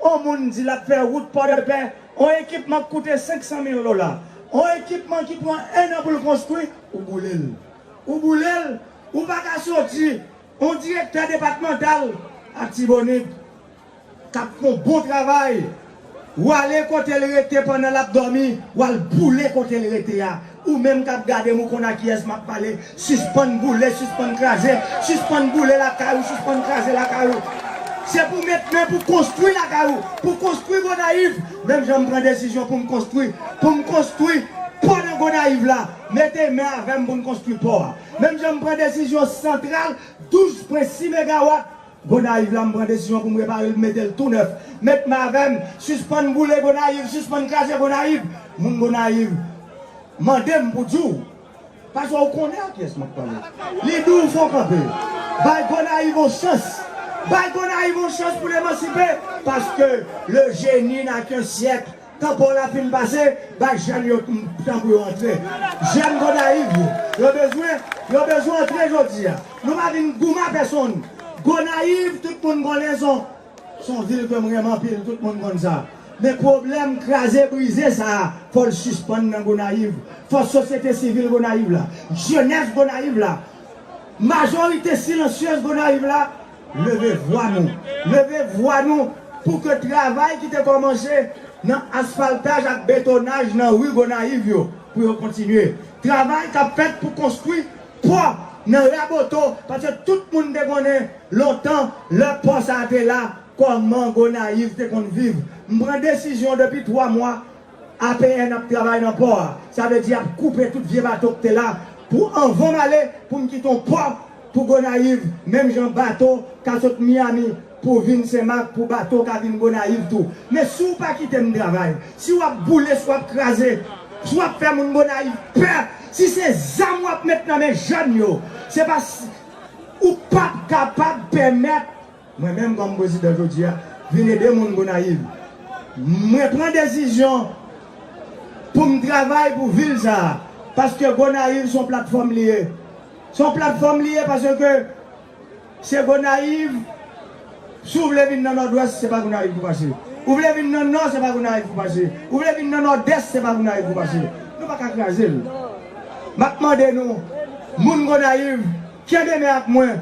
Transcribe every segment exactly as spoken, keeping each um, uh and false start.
On moun di l ap fè wout Pòdepè, on ekipman k koute senk san mil dola, on ekipman ki pran en an pou l konstwi, ou boule l. Ou boule l, ou pa ka soti, on direktè depatmantal Atibonit k ap fè on bon travay, w ale kote l rete pandan l ap dòmi, w al boule kote l rete a. Ou menm k ap gade m, ou konn a kiyès m ap pale. Sispann boule, sispann kraze, sispann boule lakay ou, sispann kraze lakay ou. Se pou met men pou konstwi lakay ou, pou konstwi Gonayiv. Menm jan m pran desizyon pou m konstwi, pou m konstwi pò nan Gonayiv la, mete men avè m pou n konstwi pò a. Menm jan m pran desizyon santral douz pwen sis megawat Gonayiv la, m pran desizyon pou m repare l, mete l tou nèf. Met men avè m, sispann boule Gonayiv, sispann kraze Gonayiv. Moun Gonayiv, mande m pou di w, paske ou konnen a kiyès m ap pale. Li di w fò kanpe. Bay Gonayiv yon chans. Bay Gonayiv yon chans pou l emansipe. Paske le génie n'a qu'un siècle. Tan pa w la fin pase, bay jèn yo tan pou yo antre. Jèn Gonayiv yo, yo bezwen, yo bezwen antre jodi a. Nou pa vin goumen a pèsonn. Gonayiv, tout moun konnen s on, s on vil ke m renmen anpil, tout moun konn sa. Men pwoblèm kraze brize sa a, fò l sispann nan Gonayiv. Fò sosyete sivil Gonayiv la, jenès Gonayiv la, majorite silansyez Gonayiv la, leve vwa nou. Leve vwa nou pou ke travay ki te kòmanse nan asfaltaj ak betonaj nan ri Gonayiv yo, pou yo kontinye. Travay k ap fèt pou konstwi pò nan Raboto, paske tout moun te konnen lontan, lè pò sa a te la, kòman Gonayiv te konn viv. M pran desizyon depi twa mwa, A P N ap travay nan pò a. Sa vle di y ap koupe tout vye bato k te la. Pou anvan m ale, pou m kite yon pò pou Gonayiv, menm jan bato ka sot Miami pou vin Senmak, pou bato ka vin Gonayiv tou. Men si w pa kite m travay, si w ap boule, si w ap kraze, si w ap fè moun Gonayiv pè, si se zam w ap met nan men jèn yo, se pa s-, ou p ap kapab pèmèt mwen menm kòm prezidan jodi a, vin ede moun Gonayiv. Mwen pran desizyon pou m travay pou vil sa a, paske Gonayiv se yon platfòm li ye. Se yon platfòm li ye paske se Gonayiv, si w vle vin nan Nòdwès, se pa Gonayiv pou pase. Ou vle vin nan Nò, se pa Gonayiv pou pase. Ou vle vin nan Nòdès, se pa Gonayiv pou pase. Nou pa ka kraze l. M ap mande nou, moun Gonayiv, kenbe men ak mwen.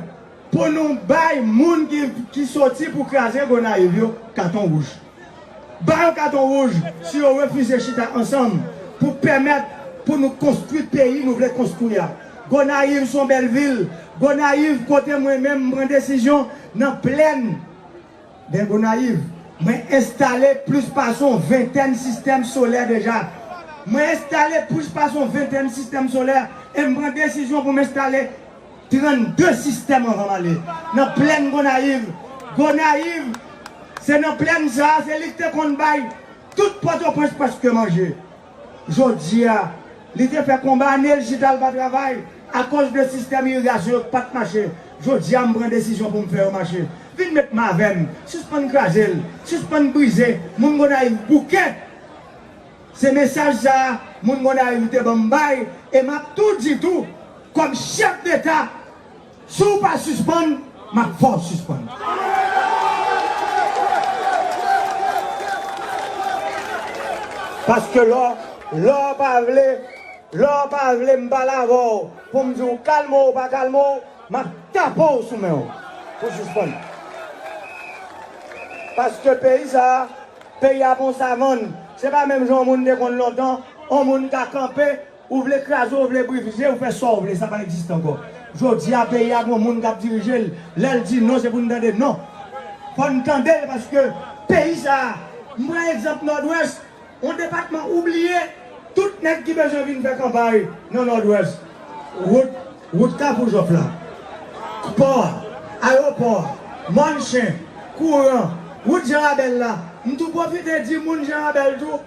Pou nou bay moun ki, ki soti pou kraze Gonayiv yo katon wouj. Ba yo katon wouj si yo refize chita ansanm pou pèmèt pou nou konstwi peyi nou vle konstwi a. Gonayiv se yon bèl vil. Gonayiv kote mwen menm m pran desizyon nan plèn dè Gonayiv. Mwen enstale plis pase yon ventèn sistèm solè deja. Mwen enstale plis pase yon ventèn sistèm solè e m pran desizyon pou m enstale trannde sistèm anvan m ale. Nan plèn Gonayiv. Gonayiv, se nan plèn sa a, se li ki te konn bay tout Pòtoprens prèske manje. Jodi a, li te fè konba ane l chita l pa travay akoz de sistèm irigasyon yo k pa t mache. Jodi a, m pran desizyon pou m fè yo mache. Vin met men avè m, sispann kraze l, sispann brize, moun Gonayiv bouke. Se mesaj sa a, moun Gonayiv te ban m bay, e m ap tou di tou, kòm chèf deta, si w pa sispann, m ap fè w sispann. Paske lè w, lè w pa vle, lè w pa vle m pale avè w pou m di w kalme w ou pa kalme w, m ap tape w sou men w pou w sispann. Paske peyi sa a, peyi a pa yon savann. Se pa menm jan yon moun te konn lontan, yon moun ka kanpe, ou vle kraze, ou vle brize, ou fè sa w vle, sa pa egziste ankò. Jodi a, peyi a gon moun k ap dirije l. Lè l di non, se pou n tande non. Fò n tande l paske peyi sa a, m pran egzanp Nòdwès, yon depatman oubliye, tout nèg ki bezwen vin fè kanpay nan Nòdwès. Wout, wout Kafou Jòf la, pò a, ayewopò a, Mòn Chen, kouran, wout Jan Rabèl la. M tou pwofite di moun Jan Rabèl tou,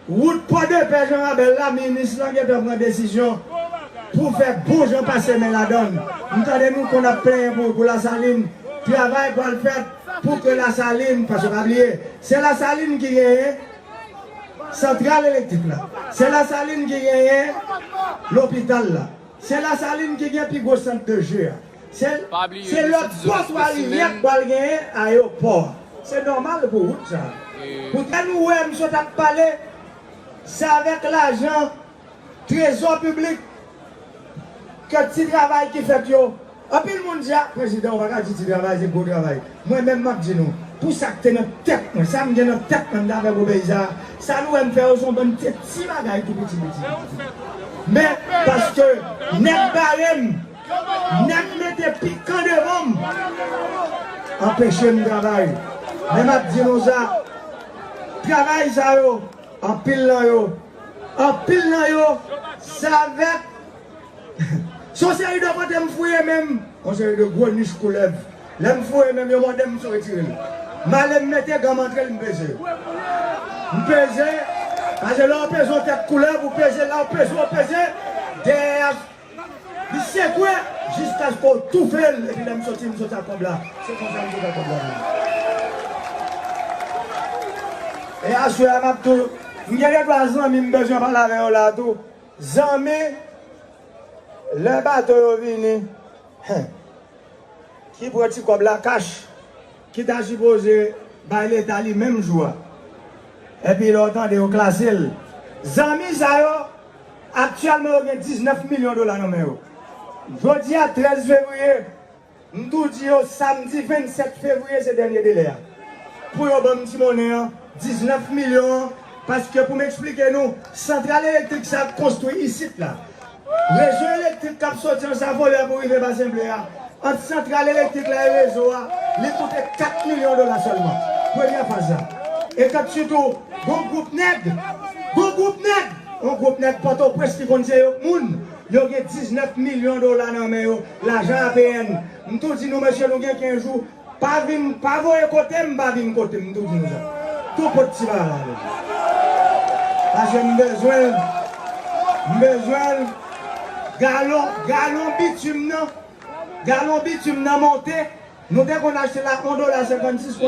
wout Pòdepè Jan Rabèl la, minis lan gentan pran desizyon pou fè bon jan pase men ladan l. M tande nou konn ap plenyen pou, pou Lasalin. Travay pral fèt pou ke Lasalin, paske pa bliye, se Lasalin ki genyen santral elektrik la. Se Lasalin ki genyen lopital la. Se Lasalin ki gen pi gwo sant de je a. Se, se lòt pò swa rivyè k pral genyen ayewopò a. Se nòmal pou wout sa. Poutèt nou wè m sot ap pale, se avèk lajan trezò piblik ke ti travay ki fèt yo. Anpil moun di, a, prezidan, ou pa ka di ti travay, se gwo travay. Mwen menm, m ap di nou, pou sa k te nan tèt mwen, sa m gen nan tèt mwen, m ta fè pou peyi sa, sa nou wè m fè yo, se yon bann ti, ti bagay tou piti, piti, piti. Men, paske nèg bare m, nèg mete pikan devan m, anpeche m travay. Men m ap di nou sa, travay sa yo, anpil nan yo, anpil nan yo, se avèk, se yon seri de kote m fouye men m, yon seri de gwo nich koulèv. Lè m fouye men m, yo mòde m, m sot retire l. M ale, m mete gan, m antre l, m peze. M peze, paske lè w peze yon tèt koulèv, ou peze la, ou peze, ou peze, dèyè a, li sekwe jiskaske w toufe l, epi lè m soti, m soti ak kòb la. Se konsa m soti ak kòb la. E aswè a, m ap tou, m gen de twa zanmi m bezwen pale avè yo la tou. Zanmi, lè bato yo vini, hen, ki pran ti kòb la kach, ki ta sipoze bay Leta li menm jou a. Epi lè w tande yo klase l. Zanmi sa yo, aktyèlman yo gen diznèf milyon dola nan men yo. Jodi a, trèz fevriye, m tou di yo, samdi vennsèt fevriye se dènye delè a. Pou yo ban m ti monnen an, diznèf milyon an, paske pou m eksplike nou, santral elektrik sa ap konstwi isit la. Rezo elektrik k ap soti Ansafolè pou rive Basen Ble a, ant santral elektrik la e rezo a, li koute kat milyon dola sèlman. Premyè faz la. E kat sitou, gon gwoup nèg, gon gwoup nèg, yon gwoup nèg Pòtoprens ki konn se yo moun, yo gen diznèf milyon dola nan men yo, lajan A P N. M tou di nou, mesye, nou gen kenz jou, pa vin, pa voye kote m, pa vin kote m, m tou di nou sa. Tou pot ti bagay la, men. Paske m bezwen l, m bezwen l. Galon, galon bitim nan, galon bitim nan monte. Nou te konn achte l a yon dola senkannsis.